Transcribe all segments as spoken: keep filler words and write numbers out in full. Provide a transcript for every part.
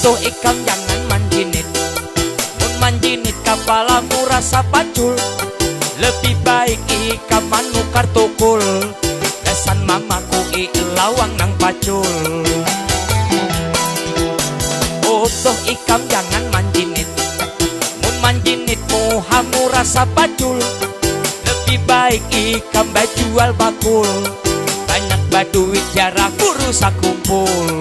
Utuh ikam jangan manjinit. Mun manjinit kapalamu rasa pacul. Lebih baik ikam manukar tukul. Gasan mamaku i lawang nang pacul. Utuh ikam jangan manjinit. Mun manjinit muhamu rasa pacul. Lebih baik ikam bajual bakul. Banyak baduit jar aku rusak kumpul.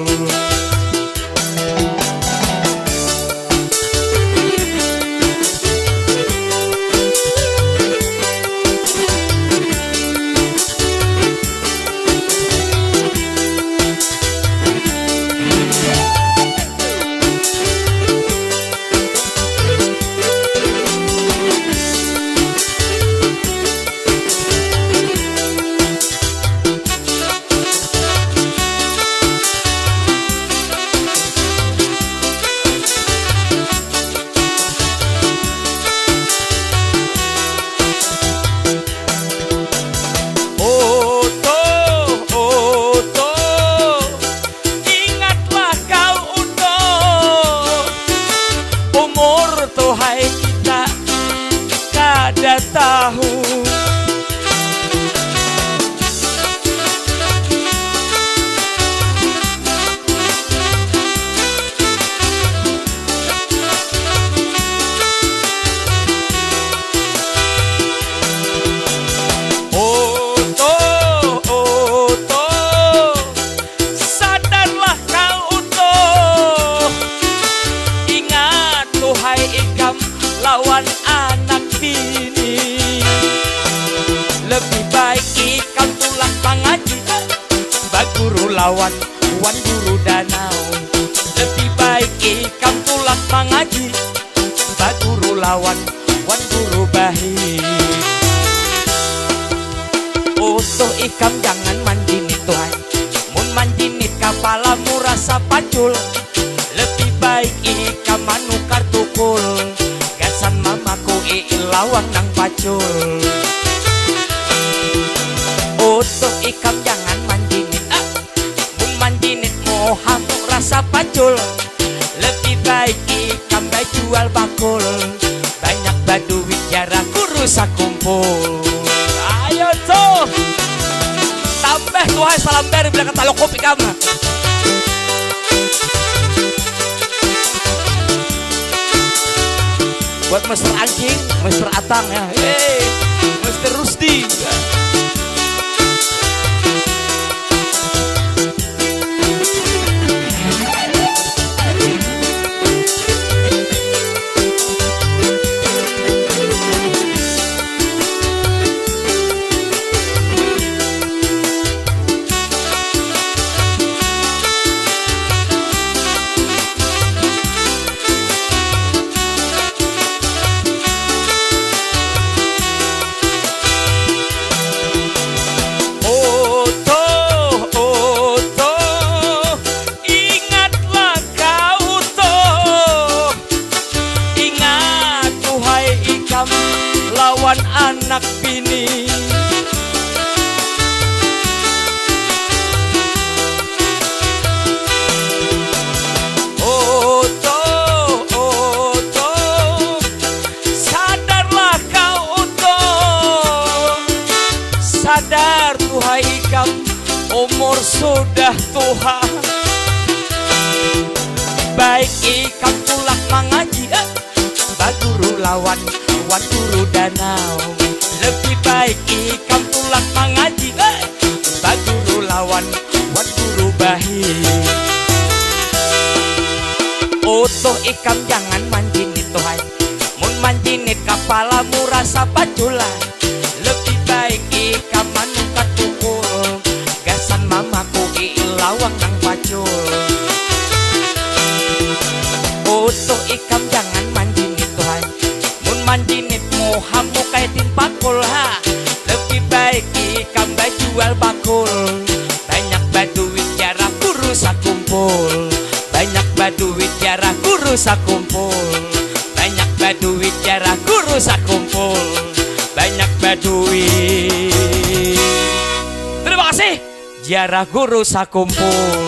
Utuh, utuh, ingatlah kau utuh. Umur tuh hai kita kada tahu. Utuh, utuh, sadarlah kau utuh. Ingat tuh hai ikam lawan anak bini. Lebih baik ikam tulak mangaji baguru lawan Wan Guru Danau. Lebih baik ikam tulak mangaji baguru lawan Wan Guru Bahi. Utuh ikam jangan manjinit tuh hai. Mun manjinit kapalamu rasa pacul. Lebih baik ikam manukar tukul. Gasan mamaku i lawang nang pacul. Utuh ikam jangan manjinit. Ah. Mun manjinit muhamu rasa pacul. Lebih baik ikam bajual bakul. Banyak baduit jar aku rusak kumpul. Ayo tuh. Tambah tuh hai salamber bila kata lokop ikam. Buat Mister Angking, Mister Atang ya. Hey, Mister Rusdi. Utuh, utuh, ingatlah kau tuh. Ingat tuh hai ikam lawan anak bini. Utuh, utuh, sadarlah kau utuh. Sadar tuh hai ikam umur sudah tuha. Baik ikam tulak mangaji, eh, baguru lawan Wan Guru Danau. Lebih baik ikam tulak mangaji, eh, baguru lawan Wan Guru Bahi. Utuh ikam jangan manjinit tuh hai. Mun manjinit kapalamu rasa pacul lah. Lebih baik ikam manukar tukul. Gasan mamaku i lawang nang pacul. Utuh ikam jangan manjinit tuh hai. Mun manjinit muhamu kaya timpakul ha. Lebih baik ikam bajual bakul. Banyak baduit jar aku rusak kumpul. Banyak baduit jar aku rusak kumpul. Banyak baduit jar aku rusak kumpul. Banyak baduit. Terima kasih. Jar aku rusak kumpul.